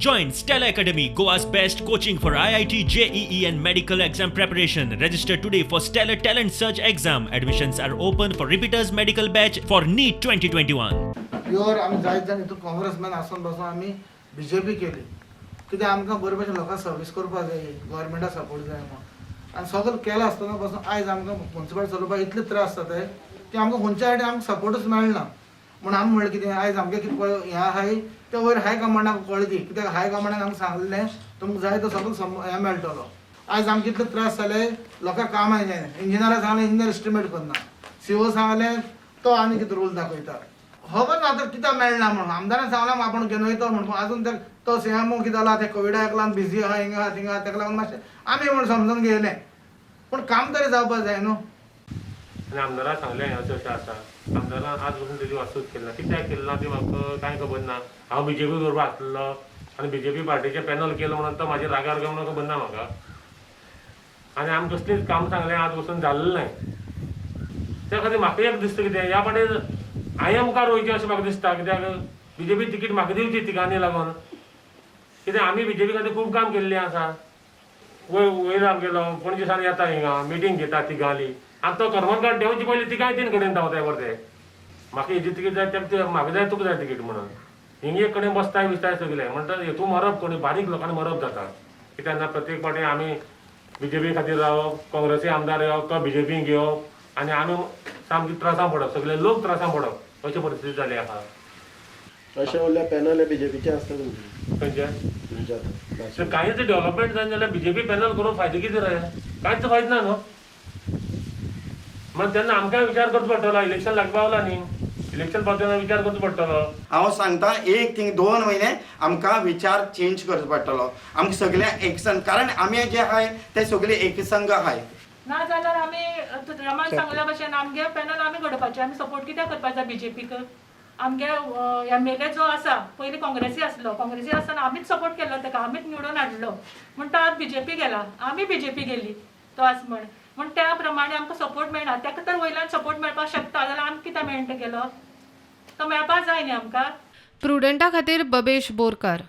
Join Stellar Academy, Goa's best coaching for IIT, JEE, and medical exam preparation. Register today for Stellar Talent Search exam. Admissions are open for repeaters medical batch for NEET 2021. Pure आमी जायत जाण हितून काँग्रेसमॅन आसून पासून आमी B J P केली, कित्याक आमकां बरे भशेन लोकांक सर्वीस करपाक जाय, गव्हर्मेंटा सपोर्ट जाय म्हणून. आनी सगळें केलां आसतना पासून आयज आमकां मुन्सिपालिटी चलोवपाक इतले त्रास जाताय की आमकां खंयच्या सायडीन आमकां सपोर्टूच मेळना. म्हूण आमी म्हणलें कितें, आयज आमगें कितें पळय हें आहाय तें वयर हाय कमांडाक कळ्ळें ती, कित्याक हाय कमांडान आमकां सांगलें तुमकां जाय तो सगळो हें मेळटलो. आयज आमकां कितले त्रास जाले, लोकांक कामां जायना. इंजिनियराक सांगलें, इंजिनियर एस्टिमेट करना. सी ओ सांगलें, तो आनी कितें रूल दाखयता, खबर ना आतां कित्याक मेळना म्हणून. आमदारान सांगलां आपूण घेवन वयतो म्हणून, पूण आजून ते तो सीएमओ कितें जाला, ते कोविडाक लागून बिजी आहा, हिंगा आहा, थिंगा आहा, तेका लागून मातशें आमी म्हूण समजून घेयलें, पूण काम तरी जावपाक जाय न्हू. आनी आमदाराक सांगलें अशें अशें आसा. आमदारान आज पसून तेजी वास्तूच केली ना. कित्याक केली ना ती म्हाका कांय खबर ना. हांव बीजेपी बरोबर आसलेलो आनी बीजेपी पार्टीचें पॅनल केलें म्हणून तो म्हाजेर रागार काय म्हणून खबर ना म्हाका. आनी आमकां कसलीच काम सांगलें आज पसून जाल्लें नाय. त्या खातीर म्हाका एक दिसता कितें, ह्या फावटी हांवें मुखार वयचें अशें म्हाका दिसता, कित्याक बीजेपी तिकीट म्हाका दिवची तिगांनी लागून, कित्याक आमी बीजेपी खातीर खूब काम केल्लें आसा. वयर वयर आमगेलो पणजे सान येता, हिंगा मिटींग घेता तिगांली, आनी तो करमलकार देंवचे पयलीं तिगांय तीन कडेन धांवताय परते, म्हाका हेजी तिकीट जाय, तेका म्हाका जाय, तुका जाय तिकीट म्हणून. हिंग एक कडेन बसताय बिसताय सगळे. म्हणटा हेतू मरप कोणी बारीक लोकांनी मरप जाता, कित्याक ना प्रत्येक फावटी आमी बीजेपी खातीर रावप, काँग्रेसी आमदार येवप, तो बीजेपीक घेवप आनी आमी सामकी त्रासां पडप, सगळे लोक त्रासां पडप, अशी परिस्थिती जाली आहा. अशें म्हणल्यार पॅनल हे बीजेपीचें आसता तुमचें? खंयचें? तुमच्या आतां. तर कांयच डेव्हलपमेंट जायना जाल्यार बीजेपी पॅनल करून फायदो कितें रे? कांयच फायदो ना न्हू. म्हण तेन्ना आमकांय विचार करचो पडटलो. इलेक्शन लागपा पावला न्ही, इलेक्शन पावता तेन्ना विचार करचो पडटलो. हांव सांगता, एक थिंग, 2 म्हयने आमकां विचार चेंज करचो पडटलो आमकां सगळ्यांक एकसंग, कारण आमी जे आहाय ते सगळे एकसंग आहाय. ना जाल्यार आमी रमान सांगल्या भशेन आमगे पॅनल आमी घडोवपाचें. आमी सपोर्ट कित्याक करपाक जाय बीजेपीक? आमगे एमएलए जो आसा, पयलीं काँग्रेसी आसलो. काँग्रेसी आसतना आमीच सपोर्ट केल्लो ताका, आमीच निवडून हाडलो. म्हण तो आज बीजेपी गेला, आमी बीजेपी गेली. तो आज म्हण त्या प्रमाणे आमकां सपोर्ट मेळना. ताका तर वयल्यान सपोर्ट मेळपाक शकता, जाल्यार आमकां कित्याक मेळटा गेलो? तो मेळपाक जाय न्ही आमकां. प्रुडंटा खातीर बबेश बोरकार.